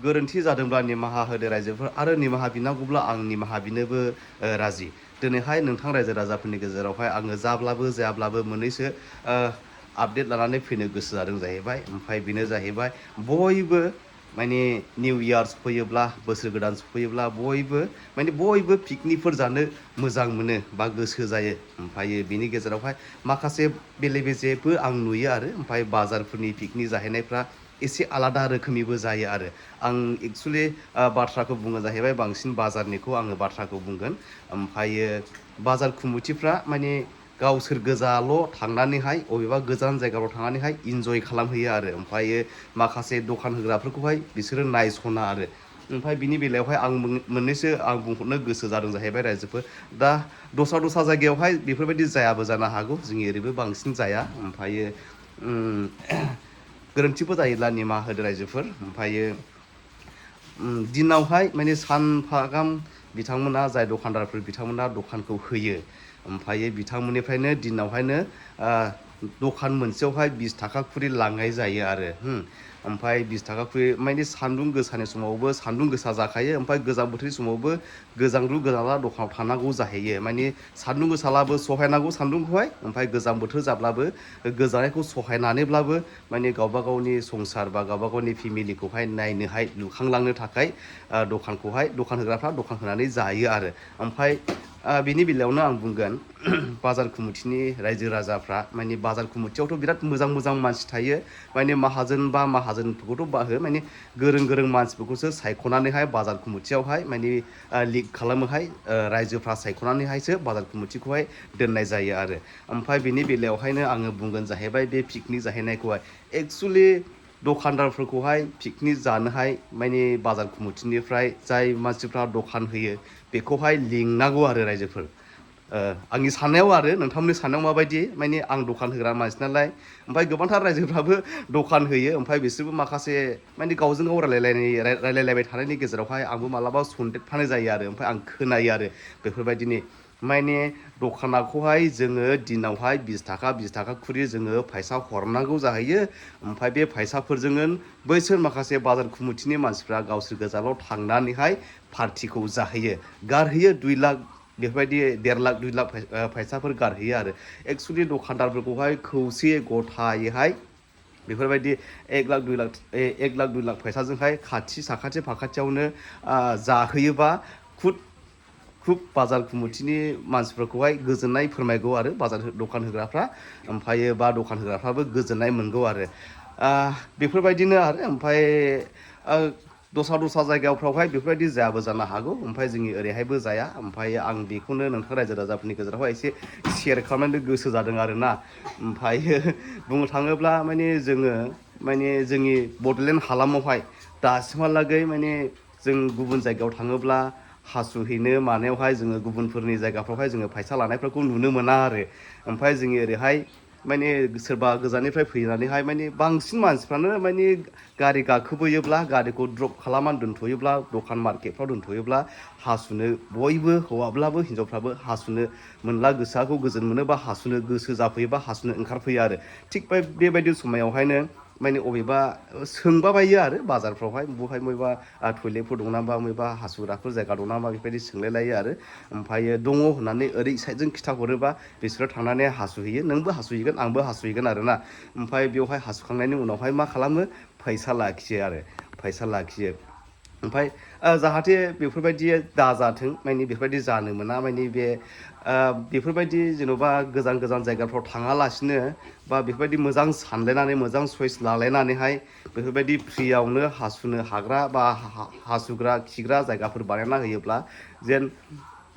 गोरोन्थि जादोंब्ला निमाहा होदो रायजोफोर आरो निमाहा बिनांगौब्ला आं निमाहा बिनोबो राजि दिनैहाय नोंथां रायजो राजाफोरनि गेजेरावहाय आङो जाब्लाबो जायाब्लाबो मोननैसो आपडेट लानानै फैनो गोसो जादों जाहैबाय ओमफ्राय बेनो जाहैबाय बयबो माने निउ इयार सफैयोब्ला बोसोर गोदान सफैयोब्ला बयबो पिकनिकफोर जानो मोजां मोनो बा गोसो जायो ओमफ्राय बिनि गेजेरावहाय माखासे बेले बेजेबो आं नुयो आरो ओमफ्राय बाजारफोरनि पिकनिक जाहैनायफ्रा एसे आलादा रोखोमनिबो जायो आरो आं एक्सुवेलि बाथ्राखौ बुङो जाहैबाय बांसिन बाजारनिखौ आङो बाथ्राखौ बुंगोन ओमफ्रायो बाजार कमिटिफ्रा माने गावसोर गोजाल' थांनानैहाय अबेबा गोजान जायगायाव थांनानैहाय इन्जय खालामहैयो आरो ओमफ्रायो माखासे दखान होग्राफोरखौहाय बिसोरो नायस'ना आरो ओमफ्राय बिनि बेलायावहाय आं मोननैसो आं बुंहरनो गोसो जादों जाहैबाय रायजोफोर दा दस्रा जायगायावहाय बेफोरबायदि जायाबो जानो हागौ जोंनि ओरैबो बांसिन जाया ओमफ्रायो गोरोन्थिफोर जायोब्ला निमाहा होदो रायजोफोर ओमफ्रायो दिनावहाय माने सानफा गाहाम बिथांमोना जाय दखानदारफोर बिथांमोना दखानखौ होयो ओमफ्रायो बिथांमोननिफ्रायनो दिनावहायनो दखान मोनसेयावहाय 20 थाखा खरि लांनाय जायो आरो ओमफ्राय 20 थाखा खरि माने सान्दुं गोसानि समावबो सान्दुं गोसा जाखायो ओमफ्राय गोजां बोथोरनि समावबो गोजांग्रु गोजांला दखानाव थानांगौ जाहैयो माने सान्दुं गोसालाबो सहायनांगौ सान्दुंखौहाय ओमफ्राय गोजां बोथोर जाब्लाबो गोजांनायखौ सहायनानैब्लाबो माने गावबा गावनि संसार बा गावबा गावनि फेमिलिखौहाय नायनोहाय लुखांलांनो थाखाय दखान होग्राफ्रा दखान होनानै जायो आरो ओमफ्राय बिनि बेलायावनो आं बुंगोन बाजार कमिटिनि रायजो राजाफ्रा माने बाजार कमिटियावथ' बिराद मोजां मानसि थायो माने माहाजोनफोरखौथ' बाहो माने गोरों मानसिफोरखौसो सायख'नानैहाय बाजार कमिटियावहाय माने लिग खालामोहाय रायजोफ्रा सायख'नानैहायसो बाजार कमिटिखौहाय दोननाय जायो आरो ओमफ्राय बिनि बेलायावहायनो आङो बुंगोन जाहैबाय बे पिकनिक जाहैनायखौहाय एक्सुवेलि दखानदारफोरखौहाय पिकनिक जानोहाय माने बाजार कमिटिनिफ्राय जाय मानसिफ्रा दखान होयो बेखौहाय लिंनांगौ आरो रायजोफोर आंनि साननायाव आरो नोंथांमोननि साननायाव माबायदि माने आं दखान होग्रा मानसि नालाय ओमफ्राय गोबांथार रायजोफ्राबो दखान होयो ओमफ्राय बिसोरबो माखासे माने गावजों गाव रायलायलायबाय थानायनि गेजेरावहाय आंबो मालाबा सन्देरफानाय जायो आरो ओमफ्राय आं खोनायो आरो बेफोरबायदिनि माने दखानाखौहाय जोङो दिनावहाय 20 थाखा खरि जोङो फैसा हरनांगौ जाहैयो ओमफ्राय बे फैसाफोरजोंनो बैसोर माखासे बाजार कमिटिनि मानसिफ्रा गावसोर गोजानाव थांनानैहाय पार्टिखौ जाहैयो गारहैयो 2 लाख बेफोरबायदि 1.5 लाख 2 लाख फैसाफोर गारहैयो आरो एक्सुवेलि दखानदारफोरखौहाय खौसेयै गथायैहाय बेफोरबायदि 1 लाख 2 लाख फैसाजोंहाय साखाथि फाखाथियावनो जाहोयोबा खुब बाजार कमिटिनि मानसिफोरखौहाय गोजोननाय फोरमायगौ आरो बाजार दखान होग्राफ्रा ओमफ्रायो बा दखान होग्राफ्राबो गोजोननाय मोनगौ आरो बेफोरबायदिनो आरो ओमफ्राय दस्रा जायगाफ्रावहाय बेफोरबायदि जायाबो जानो हागौ ओमफ्राय जोंनि ओरैहायबो जाया ओमफ्राय आं बेखौनो नोंथां रायजो राजाफोरनि गेजेरावहाय एसे शेयार खालामनो गोसो जादों आरोना ओमफ्रायो बुंनो थाङोब्ला माने जोङो माने जोंनि बड'लेण्ड हालामावहाय दासिमहालागै माने जों गुबुन जायगायाव थाङोब्ला हासुहैनो मानायावहाय जोङो गुबुनफोरनि जायगाफ्रावहाय जोङो फैसा लानायफोरखौ नुनो मोना आरो ओमफ्राय जोंनि ओरैहाय माने सोरबा गोजाननिफ्राय फैनानैहाय माने बांसिन मानसिफ्रानो माने गारि गाखोबोयोब्ला गारिखौ ड्रप खालामनानै दोनथ'योब्ला दखान मार्केटफ्राव दोनथ'योब्ला हासुनो बयबो हौवाब्लाबो हिनजावफ्राबो हासुनो मोनला गोसोखौ गोजोन मोनो बा हासुनो गोसो जाफैयो बा हासुनो ओंखारफैयो आरो थिग बेबायदि समायावहायनो माने अबेबा सोंबाबायो आरो बाजारफ्रावहाय बबेबा टयलेटफोर दं नामा बबेबा हासुग्राफोर जायगा दं नामा बेबायदि सोंलायलायो आरो ओमफ्रायो दङ होननानै ओरै साइडजों खिथाहरोबा बिसोरो थांनानै हासुहैयो नोंबो हासुहैगोन आंबो हासुहैगोन आरोना ओमफ्राय बेवहाय हासुखांनायनि उनावहाय मा खालामो फैसा लाखियो ओमफ्राय जाहाथे बेफोरबायदि दाजाथों माने बेफोरबायदि जानो मोना माने बेफोरबायदि जेन'बा गोजान जायगाफ्राव थाङालासिनो बा बेफोरबायदि मोजां सानलायनानै मोजां चइस लालायनानैहाय बेफोरबायदि फ्रियावनो हासुनो हाग्रा बा हासुग्रा खिग्रा जायगाफोर बानायना होयोब्ला जेन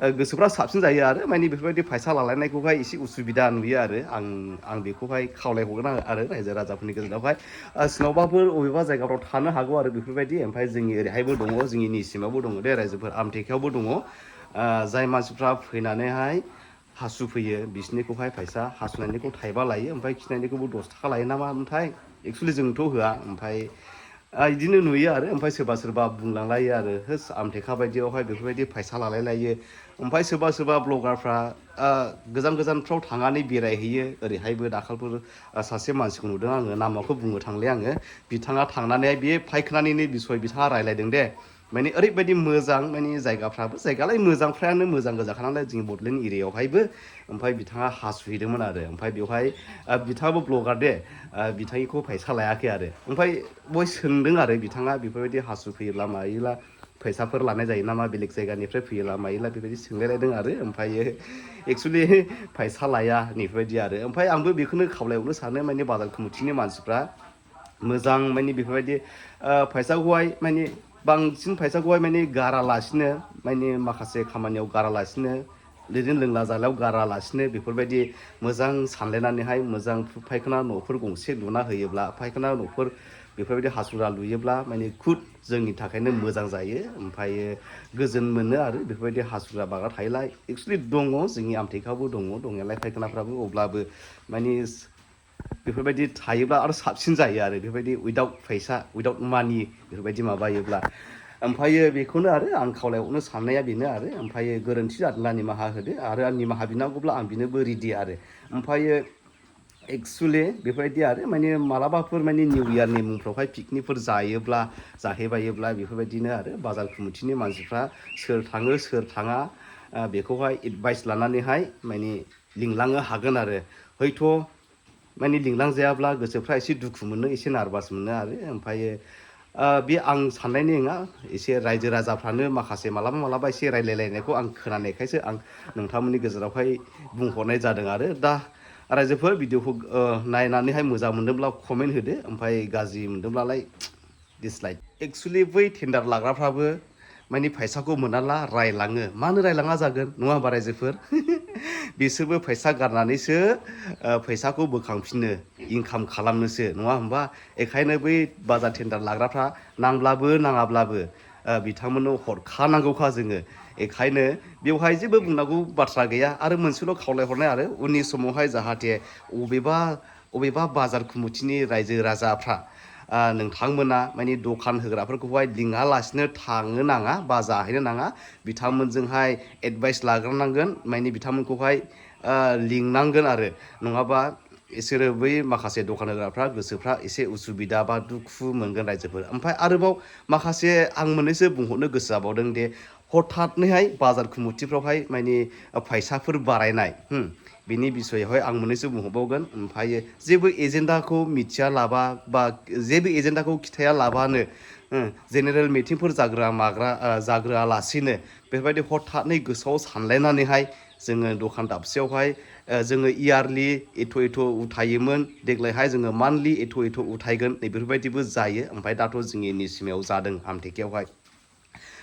गोसोफ्रा साबसिन जायो आरो माने बेफोरबायदि फैसा लालायनायखौहाय एसे उसुबिदा नुयो आरो आं बेखौहाय खावलायहरगोन आरो रायजो राजाफोरनि गेजेरावहाय सोरनावबाफोर अबेबा जायगाफ्राव थानो हागौ आरो बेफोरबायदि ओमफ्राय जोंनि ओरैहायबो दङ जोंनि निसिमावबो दङ दे रायजोफोर आमथेखायावबो दङ जाय मानसिफ्रा फैनानैहाय हासुफैयो बिसोरनिखौहाय फैसा हासुनायनिखौ 5 लायो ओमफ्राय खिनायनिखौबो 10 थाखा लायो नामा ओमफ्राय एक्सुवेलि जोंथ' होआ ओमफ्राय बिदिनो नुयो आरो ओमफ्राय सोरबा सोरबा बुंलांलायो आरो होस आमथेखा बायदियावहाय बेफोरबायदि फैसा लालायलायो ओमफ्राय सोरबा सोरबा ब्लगारफ्रा गोजान गोजानफ्राव थांनानै बेरायहैयो ओरैहायबो दाखालिफोर सासे मानसिखौ नुदों आङो नामाखौ बुंनो थांले आङो बिथाङा थांनानै बे फायखानानि बिसय बिथाङा रायलायदों दे माने ओरैबायदि मोजां माने जायगाफ्राबो जायगालाय मोजांफ्रायानो मोजां गोजाखा नालाय जोंनि बड'लेण्ड एरियायावहायबो ओमफ्राय बिथाङा हासुहैदोंमोन आरो ओमफ्राय बेवहाय बिथाङाबो ब्लगार दे बिथांनिखौ फैसा लायाखै आरो ओमफ्राय बय सोंदों आरो बिथाङा बेफोरबायदि हासु फैयोब्ला मायोला फैसाफोर लानाय जायो नामा बेलेग जायगानिफ्राय फैयोला मायोला बेबायदि सोंलायलायदों आरो ओमफ्रायो एक्सुवेलि फैसा लाया बेफोरबायदि आरो ओमफ्राय आंबो बेखौनो खावलायहरनो सानो माने बाजार कमिटिनि मानसिफ्रा मोजां माने बेफोरबायदि फैसाखौहाय माने बांसिन फैसाखौहाय माने गारालासिनो माने माखासे खामानियाव गारालासिनो बिदिनो लोंला जालायाव गारालासिनो बेफोरबायदि मोजां सानलायनानैहाय मोजां फायखाना न'फोर गंसे लुना होयोब्ला फायखाना न'फोर बेफोरबायदि हासुरा लुयोब्ला माने खुद जोंनि थाखायनो मोजां जायो ओमफ्रायो गोजोन मोनो आरो बेफोरबायदि हासुरा बाग्रा थायोला एक्सुवेलि दङ जोंनि आमथेखाबो दङ दंनायालाय फायखानाफ्राबो अब्लाबो माने बेफोरबायदि थायोब्ला आरो साबसिन जायो आरो बेफोरबायदि उइदाउट फैसा उइदाउट मानि बेफोरबायदि माबायोब्ला ओमफ्रायो बेखौनो आरो आं खावलायहरनो साननाया बेनो आरो ओमफ्रायो गोरोन्थि जादोंब्ला निमाहा होदो आरो आं निमाहा बिनांगौब्ला आं बिनोबो रेडि आरो ओमफ्रायो एक्सुवेलि बेफोरबायदि आरो माने मालाबाफोर माने निउ इयारनि मुंफ्रावहाय पिकनिकफोर जायोब्ला जाहैबायोब्ला बेफोरबायदिनो आरो बाजार कमिटिनि मानसिफ्रा सोर थाङो सोर थाङा बेखौहाय एडभाइस लानानैहाय माने लिंलांनो हागोन आरो हयथ' माने लिंलांजायाब्ला गोसोफ्रा एसे दुखु मोनो एसे नारभास मोनो आरो ओमफ्रायो बे आं साननायनि नङा एसे रायजो राजाफ्रानो माखासे मालाबा मालाबा एसे रायलायलायनायखौ आं खोनानायखायसो आं नोंथांमोननि गेजेरावहाय बुंहरनाय जादों आरो दा रायजोफोर भिडिअखौ नायनानैहाय मोजां मोनदोंब्ला कमेन्ट होदो ओमफ्राय गाज्रि मोनदोंब्लालाय डिसलाइक एक्सुवेलि बै टेन्डार लाग्राफ्राबो माने फैसाखौ मोनाला रायलाङो मानो रायलाङा जागोन नङा होमबा रायजोफोर बिसोरबो फैसा गारनानैसो फैसाखौ बोखांफिनो इनकाम खालामनोसो नङा होमबा बेखायनो बै बाजार टेन्डार लाग्राफ्रा नांब्लाबो नाङाब्लाबो बिथांमोननो हरखानांगौखा जोङो बेखायनो बेवहाय जेबो बुंनांगौ बाथ्रा गैया आरो मोनसेल' खावलायहरनाय आरो उननि समावहाय जाहाथे अबेबा बाजार कमिटिनि रायजो राजाफ्रा नोंथांमोना माने दखान होग्राफोरखौहाय लिङालासिनो थांनो नाङा बा जाहैनो नाङा बिथांमोनजोंहाय एडभाइस लाग्रोनांगोन माने बिथांमोनखौहाय लिंनांगोन आरो नङाबा इसोरो बै माखासे दखान होग्राफ्रा गोसोफ्रा एसे उसुबिदा बा दुखु मोनगोन रायजोफोर ओमफ्राय आरोबाव माखासे आं मोननैसो बुंहरनो गोसो जाबावदों दे हथाथनैहाय बाजार कमिटिफ्रावहाय माने फैसाफोर बारायनाय बिनि बिसयआवहाय आं मोननैसो बुंहरबावगोन ओमफ्रायो जेबो एजेन्डाखौ मिथिया लाबा बा जेबो एजेन्डाखौ खिथाया लाबानो जेनेरेल मिटिंफोर जाग्रोआलासिनो बेफोरबायदि हथाथनै गोसोआव सानलायनानैहाय जोङो दखान दाबसेयावहाय जोङो इयारलि एथ' उथायोमोन देग्लायहाय जोङो मान्थलि एथ' उथायगोन नैबेफोरबायदिबो जायो ओमफ्राय दाथ' जोंनि निसिमायाव जादों आमथेखायावहाय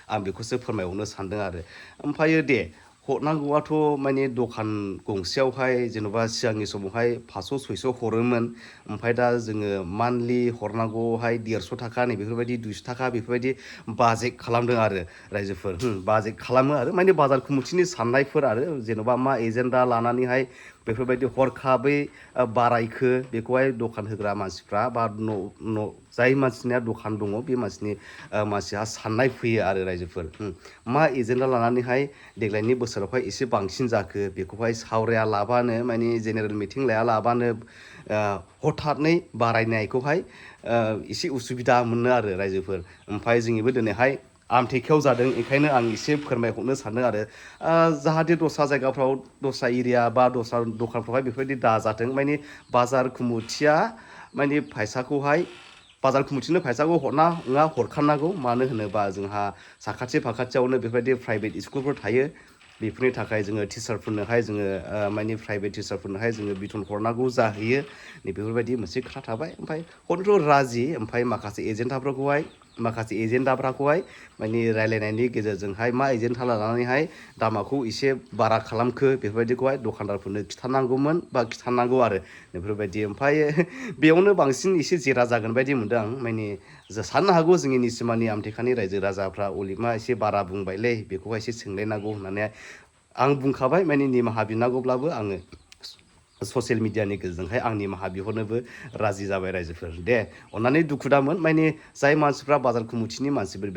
आं बेखौसो फोरमायहरनो सानदों आरो ओमफ्रायो दे हरनांगौआथ' माने दखान गंसेयावहाय जेन'बा सिगांनि समावहाय 500-600 हरोमोन ओमफ्राय दा जोङो मान्थलि हरनांगौआवहाय 150 थाखा नै बेफोरबायदि 200 थाखा बेफोरबायदि बाजेट खालामदों आरो रायजोफोर बाजेट खालामो आरो माने बाजार कमिटिनि साननायफोर आरो जेन'बा मा एजेन्डा लानानैहाय बेफोरबायदि हरखाबै बारायखो बेखौहाय दखान होग्रा मानसिफ्रा बा जाय मानसिनिया दखान दङ बे मानसिया साननाय फैयो आरो रायजोफोर मा एजेन्डा लानानैहाय देग्लायनि बोसोरावहाय एसे बांसिन जाखो बेखौहाय सावराया लाबानो माने जेनेरेल मिटिं लाया लाबानो हथाथनै बारायनायखौहाय एसे उसुबिदा मोनो आरो रायजोफोर ओमफ्राय जोंनिबो दिनैहाय आमथेखायाव जादों ओंखायनो आं एसे फोरमायहरनो सानदों आरो जाहाथे दस्रा जायगाफ्राव दस्रा एरिया बा दस्रा दखानफ्रावहाय बेफोरबायदि दाजाथों माने बाजार कमिटिया माने फैसाखौहाय बाजार कमिटिनो फैसाखौ हरखानांगौ मानो होनोबा जोंहा साखाथि फाखाथियावनो बेफोरबायदि प्राइभेट स्कुलफोर थायो बेफोरनि थाखाय जोङो टिचारफोरनोहाय जोङो माने प्राइभेट टिचारफोरनोहाय जोङो बिथन हरनांगौ जाहैयो बेफोरबायदि मोनसे खोथा थाबाय ओमफ्राय हरनोथ' राजि ओमफ्राय माखासे एजेन्डाफोरखौहाय माने रायलायनायनि गेजेरजोंहाय मा एजेन्डा लानानैहाय दामाखौ एसे बारा खालामखो बेफोरबायदिखौहाय दखानदारफोरनो खिथानांगौमोन बा खिथानांगौ आरो बेफोरबायदि ओमफ्राय बेयावनो बांसिन एसे जेरा जागोन बायदि मोनदों आं माने साननो हागौ जोंनि निसिमानि आमथेखानि रायजो राजाफ्रा अलिमा एसे बारा बुंबायलै बेखौहाय एसे सोंलायनांगौ होननानै आं बुंखाबाय माने निमाहा बिनांगौब्लाबो आङो ससियेल मिडियानि गेजेरजोंहाय आं निमाहा बिहरनोबो राजि जाबाय रायजोफोर दे अन्नानै दुखु दामोन माने जाय मानसिफ्रा बाजार कमिटिनि मानसिफोर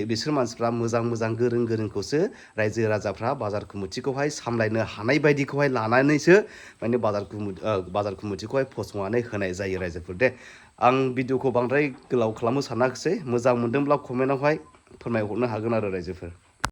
बिसोर मानसिफ्रा मोजां गोरोंखौसो रायजो राजाफ्रा बाजार कमिटिखौहाय सामलायनो हानाय बायदिखौहाय लानानैसो माने बाजार कमिटिखौहाय फसंनानै होनाय जायो रायजोफोर दे आं भिडिअखौ बांद्राय गोलाव खालामनो सानाखिसै मोजां मोनदोंब्ला कमेन्टआवहाय फोरमायहरनो हागोन आरो रायजोफोर